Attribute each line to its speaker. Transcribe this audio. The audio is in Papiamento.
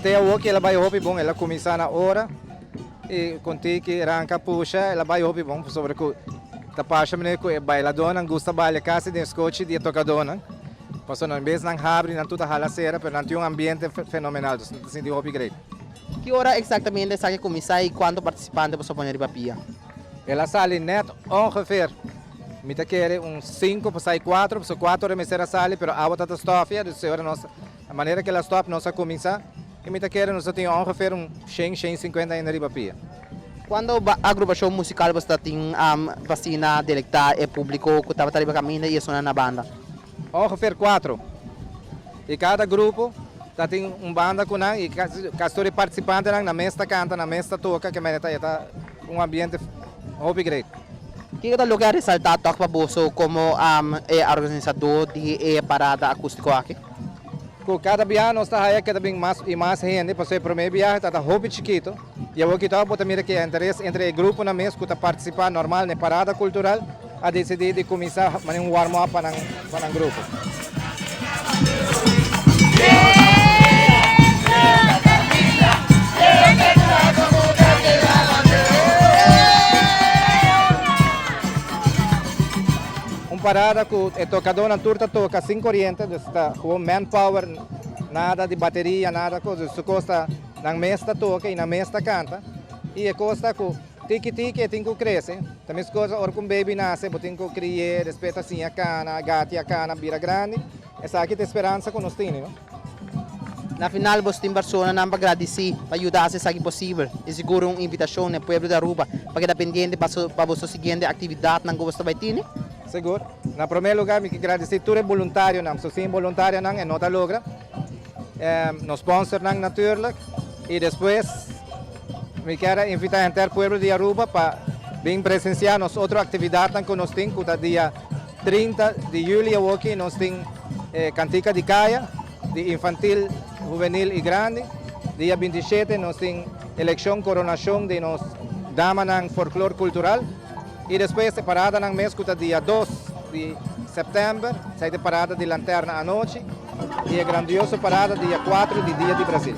Speaker 1: Te awor ki el a bai hopi bon, el a kuminsá na ora i kon tiki ranka pusha el a bai hopi bon pasobra ku ta pasha manera ku e bailadónan gusta balia kasi den skochi di e tokadónan pasobra nan bes nan habri nan tur ta hala sera pero nan tin un ambiente fenomenal dus nan ta sinti hopi great.
Speaker 2: Ki ora eksaktamente esaki a kuminsá i kuantu partisipante boso a pone riba pia?
Speaker 1: El a sali nèt ongeveer mi ta kere un sinku pasá i kuatro pasobra kuatro ora mester a sali pero awa ta ta stòfia dus e ora nos A manera ku el a stòp nos a kuminsá i mi ta kere nos a tin ongeveer un shen, shen sinkuenta hende riba pia.
Speaker 2: Kuantu agrupashon musikal boso ta tin pa asina delektá e públiko ku tabata riba kaminda i esunnan na banda?
Speaker 1: Ongeveer kuatro. I kada grupo ta tin un banda ku nan i kasi tur e partisipantenan nan mes ta kanta, nan mes ta toka, ke manera ta ta un ambiente hopi great.
Speaker 2: Kiko ta loke a resaltá tòg pa boso komo e organisadó di e parada akústiko aki?
Speaker 1: Ku kada biaha nos ta haya ke ta bin mas i mas hende, pasobra e promé biaha ta ta hopi chikito i awor ki tok bo ta mira ku e interes entre e gruponan mes ku ta partisipá normal na e parada kultural a disidí di kuminsá manera un warm up pa nan pa nan grupo. Un parada ku e tokadónan tur ta toka sin koriente, dus ta gewoon manpower, nada di bateria, nada kos, dus su kos ta nan mes ta toka i nan mes ta kanta. I e kos ta ku tiki tiki e tin ku krese, ta mes kos ora ku un baby nase bo tin ku kri'é, despues ta siña kana, gatia kana, bira grandi, esaki ta e speransa ku nos tini, no?
Speaker 2: Na final boso tin personanan pa gradisí pa yuda hasi esaki posibel i sigur un invitashon na e pueblo di Aruba pa keda pendiente pa boso siguiente aktividatnan ku boso ta bai tini.
Speaker 1: Sigur. Na promé lugá mi ke gradisí tur e boluntarionan, pasobra sin boluntarionan e no ta logra. Nos sponsornan natuurlijk i despues mi kier a invitá henter pueblo di Aruba pa bin presensiá nos otro aktividatnan ku nos tin ku ta dia 30 di juli awoki nos tin e Kantika di Kaya di infantil, huvenil i grandi. Dia 27 nos tin elekshon koronashon di nos damanan folklor kultural i despues e paradanan mes ku ta dia 2 di sèptèmber, esei ta e parada di lanterna anochi i e grandioso parada dia 4 di dia di Brasil.